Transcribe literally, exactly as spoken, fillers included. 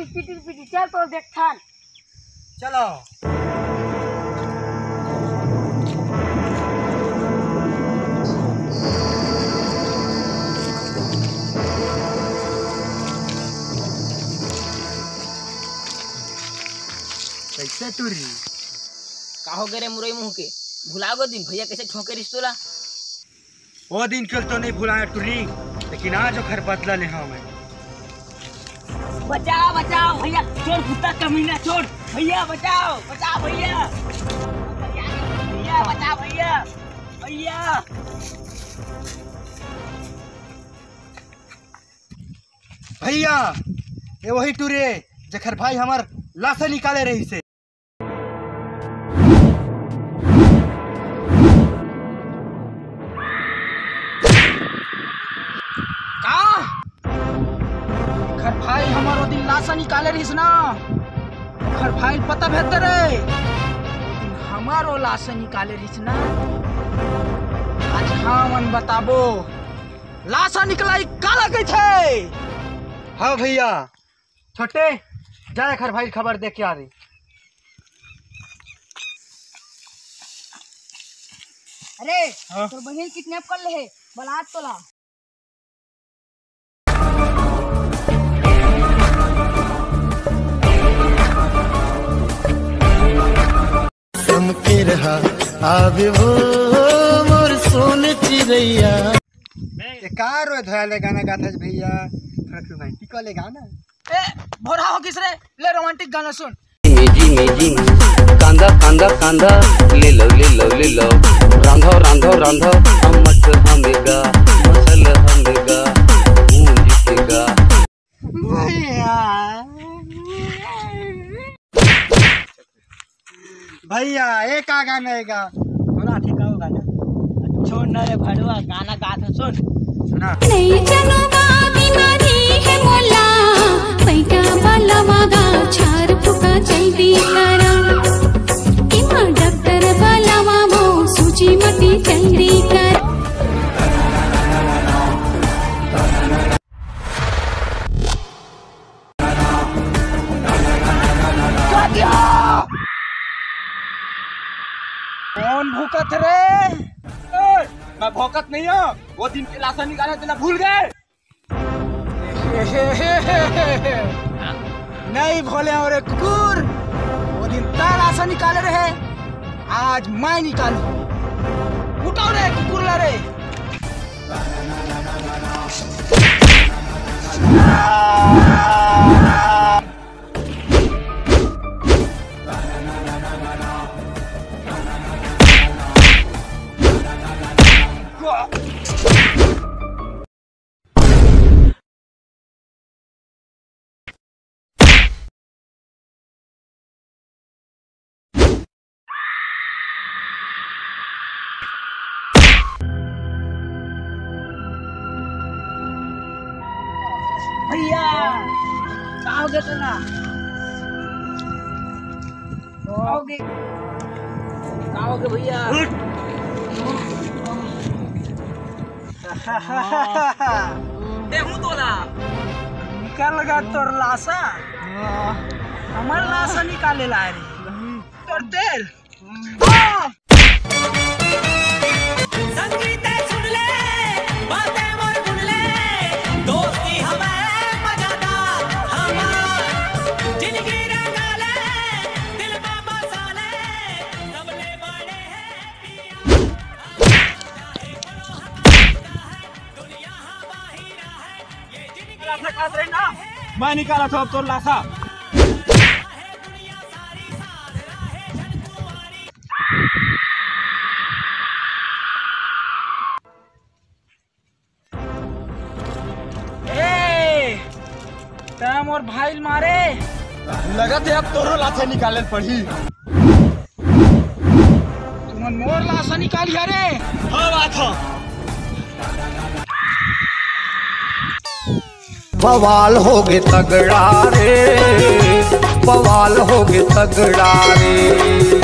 पिटी पिटी, चल तो देखथन। चलो। कैसे टूरी? का हो गे रे मुरई मुंह के? भुला गो दिन भैया कैसे ठोके रिस तोला? ओ दिन के तो नहीं भुलाया टूरी, लेकिन आज ओखर बदला ले हवं मैं। बचाओ, बचाओ भैया, चोर कुत्ता कमीना चोर, भैया बचाओ, बचाओ भैया, भैया बचाओ भैया, भैया। भैया, ये वही टूरी ए, जेखर भाई हमर लाशा निकाले रहिस हे। का? एखर भाई हमर ओ दिन लाशा निकाले रहिस ना, ओखर भाई ल पता भेज दे रे। ओ दिन हमर ओ लाशा निकाले रहिस ना, आज हमन बताबो। लाशा निकलाई काला कहिथे? हाँ भैया, छोटे, जा एखर भाई ल खबर दे के आ रे। अरे, हाँ? तोर बहिन किडनैप कर ले हे, बलात तोला। चमके रहा, आवे वो मोर सोन चिरैया। ए, का रोए धोया ले गाना गाथस भैया, थोड़ा रोमांटिक वाले गाना। ए, भोरा हो किस रे? ले रोमांटिक गाना सुन। मेजी मेजी कांदा कांदा कांदा, ले लो ले लो ले लो, रांधो रांधो रांधो, अम्मट हमेगा, मसल हमेगा, भूंज के गा। भैया, भैया, ये का गाना हे गा? बोला, ठीक है, वो गाना। छोड़ ना रे भड़वा, गाना गा तो सुन। सुना। नहीं जनवा बीमारी है मोला, पैटा वाला वागा, चार फुका जल्दी करा। इमा डॉक्टर वाला वामो, सूची मती जल्दी करा। कौन भूकत रे? ए, मैं भौंकत नहीं हूँ, वो दिन के लाशा निकाला तेला भूल गए। नहीं भोले हो रे कुकुर, वो दिन तैं लाशा निकाले रहे, आज मैं निकालू। उठाओ रे कुकुर ला रे। भैया, का हो गया तेरा? का हो गया? का हो गया भैया? देखूं तोला। निकल गा तोर लाशा। हमर लाशा निकाले ला रे। तोर तेल। संगीत सुन ले, बातें मोर सुन ले, दोस्ती हवे मजेदार हमार, जिंदगी रंगा ले, दिल में बसा ले, सबले बड़े हैं पिया। लाशा काट रहे ना, मैं निकाला था अब तोर लाशा। ए, तैं मोर भाई ल मारे। लगत हे अब तोरो लाशा निकाले ल पड़ही। तुमन मोर लाशा निकालिहा रे। हाँ बात हो। बवाल होगे तगड़ा रे, बवाल होगे तगड़ा रे।